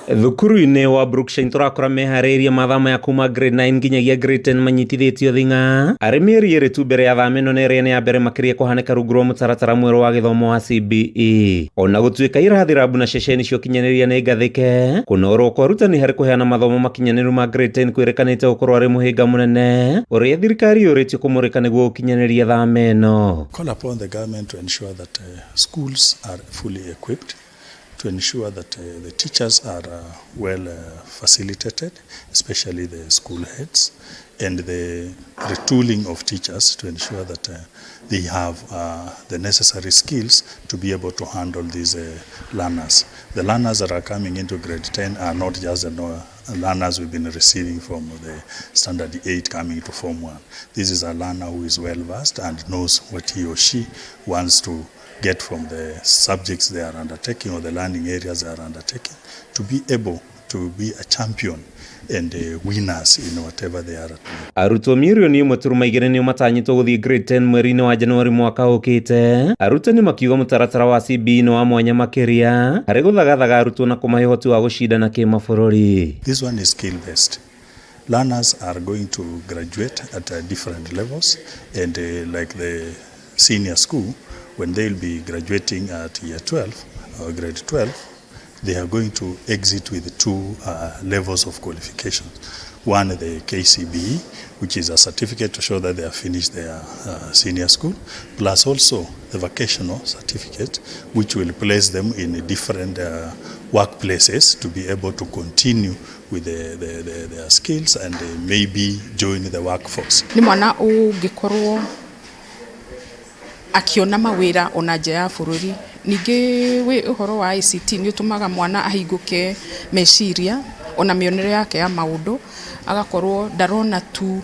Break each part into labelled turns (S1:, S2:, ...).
S1: Thukuru-inĩ wa Brookshine tũrakora meharĩirie mathama ya kuma grade 9 nginyagia grade 10 manyitithĩtio thing'a arĩ mĩeri ĩrĩ tu mbere ya thama ĩno na ĩrĩa nĩ ya mbere makĩria kũhanĩka rungu rwa mũtaratara mwerũ wa gĩthomo wa CBE. Ona gũtuĩka irathi, rabu na ceceni cia ũkinyanĩria nĩ ngathĩke, kũnorwo kwa arutani harĩ kũheana mathomo makinyanĩru ma grade 10 kwĩrĩkanĩte gũkorwo arĩ mũhĩnga mũnene ũrĩa thirikari yũrĩtio kũmũrĩka nĩguo ũkinyanĩrie thama ĩno.
S2: Call upon the government to ensure that schools are fully equipped, to ensure that the teachers are well facilitated, especially the school heads, and the retooling of teachers to ensure that they have the necessary skills to be able to handle these learners. The learners that are coming into grade 10 are not just the learners we've been receiving from the standard 8 coming to Form 1. This is a learner who is well versed and knows what he or she wants to get from the subjects they are undertaking or the learning areas they are undertaking, to be able to be a champion and winners in whatever they are doing.
S1: Arutwo 1.2 million nĩo matanyĩtwo gũthiĩ grade 10 mweri-inĩ wa Januari mwaka ũkĩte. Arutani makiuga mũtaratara wa CBE nĩ wa mwanya makĩria harĩ gũthagathaga arutwo na kũmahe ũhoti wa gũcindana kĩmabũrũri.
S2: This one is skill based. Learners are going to graduate at different levels, and like the senior school, when they will be graduating at year 12 or grade 12, they are going to exit with two levels of qualifications. One, the KCPE, which is a certificate to show that they have finished their senior school, plus also the vocational certificate, which will place them in different workplaces to be able to continue with their skills and maybe join the workforce.
S3: Nĩ mwana ũngĩkorwo akiona mawĩra ona nja ya bũrũri. Ningĩ wĩ ũhoro wa ICT nĩ ũtũmaga mwana ahingũke meciria ona mĩonere yake ya maũndũ, agakorwo ndarona tu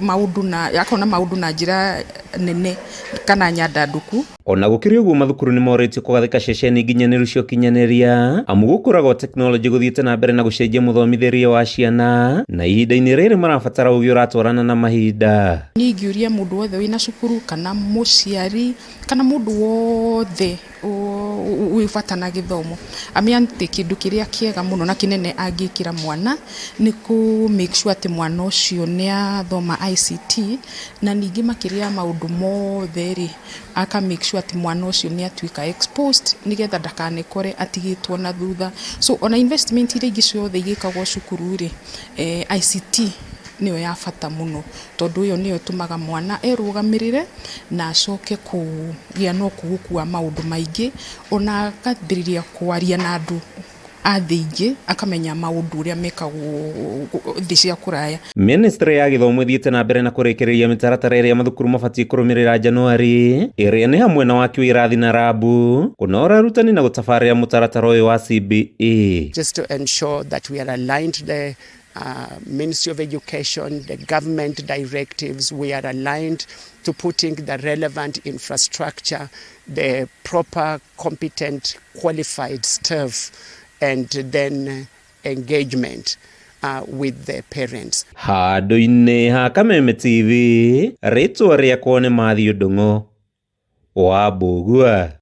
S3: maũndũ na akona maũndũ na njĩra nene kana nyandandũku.
S1: Ona gũkĩrĩ ũguo, mathukuru nĩ morĩtio kũgathĩka ceceni nginyanĩru cia ũkinyanĩria, amu gũkũra gwa tekinoronjĩ gũthiĩte na mbere na gũcenjia mũthomithĩrie wa ciana, na ihinda-inĩ rĩrĩ marabatara ũgĩ ũratwarana na mahinda.
S3: Niĩ ingĩũria mũndũ wothe wĩna cukuru kana mũciari kana mũndũ wothe wĩ bata na gĩthomo, amenye atĩ kĩndũ kĩrĩa kĩega mũno na kĩnene angĩkĩra mwana nĩ kũ make sure atĩ mwana ũcio nĩ athoma ICT, na ningĩ makĩria ya maũndũ mothe rĩ, aka make sure atĩ mwana ũcio nĩ atuĩka exposed nĩgetha ndakanekore atigĩtwo na thutha. So ona investment iria ingĩ ciothe igĩkagwo cukuru rĩ, ICT nĩyo ya bata mũno, tondũ ĩyo nĩyo ĩtũmaga mwana erũgamĩrĩre na acoke kũgĩa na ũkuũku wa maũndũ maingĩ, ona akambĩrĩria kwaria na andũ a thĩ ingĩ, akamenya maũndũ ũrĩa mekagwo thĩ cia kũraya.
S1: Ministry ya gĩthomo ĩthiĩte na mbere na kũrĩkĩrĩria mĩtaratara ĩrĩa mathukuru mabatiĩ kũrũmĩrĩra Januari, ĩrĩa nĩ hamwe na waki wa irathi na rabu, kũnora arutani na gũtabarĩra mũtaratara ũyũ wa CBE.
S4: Just to ensure that we are aligned, the Ministry of Education, the government directives, we are aligned to putting the relevant infrastructure, the proper, competent, qualified staff, and then engagement with the parents.
S1: Handũ-inĩ ha Kameme TV, rĩtwa rĩakwa nĩ Matthew Ndung'u wa Mbũgua.